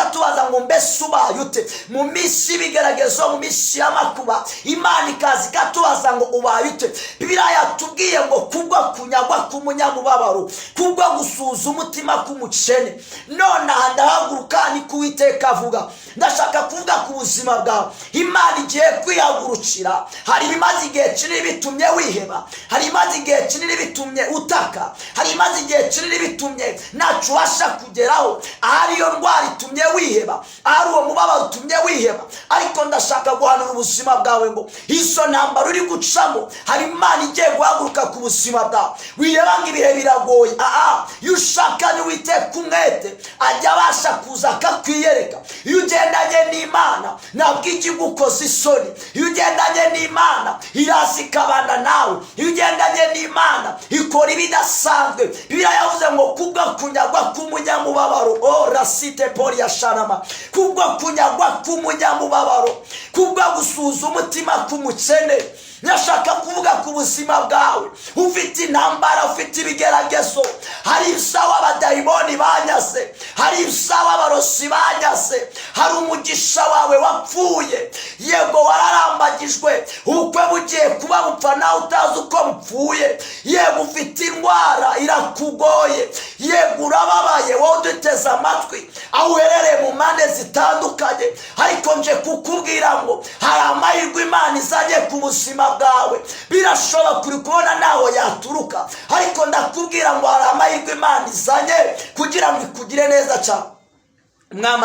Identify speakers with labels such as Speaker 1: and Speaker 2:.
Speaker 1: Ikatubaza ngo: "Mbese ubaye ute mu minsi y'ibigeragezo, mu minsi y'amakuba?" Imana ikaza ikatubaza ngo: "Ubaye ute?" Bibiliya yatubwiye ngo kubwo kunyagwa k'umunyamubabaro, kubwo gusuza umutima k'umukene, nonaha ndahaguruka, ni kuwiteka avuga. Ndashaka kuvuga ku buzima bwawe. Imana igiye kwihagurukira. Hari ibimaze igihe kinini bitumye wiheba, hari ibimaze igihe kinini bitumye utaka, hari ibimaze igihe kinini bitumye ntacyo ubasha kugeraho. Ahari iyo ndwara itumye wiheba, ahari uwo mubabaro utumye wiheba, ariko ndashaka guhanura ubuzima bwawe ngo izo ntambaro uri gucamo, hari Imana igiye guhaguruka ku buzima bwawe. Wireba ngo ibihe biragoye. Aha iyo ushakanye Uwiteka umwete, ajya abasha kuza akakwiyereka. Iyo ugendanye n'Imana, ntabwo ijya igukoza isoni. Iyo ugendanye n'Imana, iraza ikabana nawe. Iyo ugendanye n'Imana, ikora ibidasanzwe. Bibiliya yavuze ngo kubwo kunyagwa k'umunyamubabaro, o rasite poli ya sharama, kubwo kunyagwa k'umunyamubabaro, kubwo gusuza umutima k'umukene. Ndashaka kuvuga ku buzima bwawe. Ufite intambara, ufite ibigeragezo, hari ibyawe abadayimoni banyaze, hari ibyawe abarozi banyaze, hari umugisha wawe wapfuye. Yego, wararambagijwe, ubukwe bugiye kuba bupfa nawe utazi uko bupfuye. Yego, ufite indwara irakugoye. Yego, urababaye, wowe uduteze amatwi aho uherereye mu mpande zitandukanye. Ariko nje kukubwira ngo hari amahirwe Imana izanye ku buzima bwawe. Birashoboka uri kubona ntaho yaturuka, ariko ndakubwira ngo hari amahirwe Imana izanye kugira ngo ikugire neza cyane. Umwami.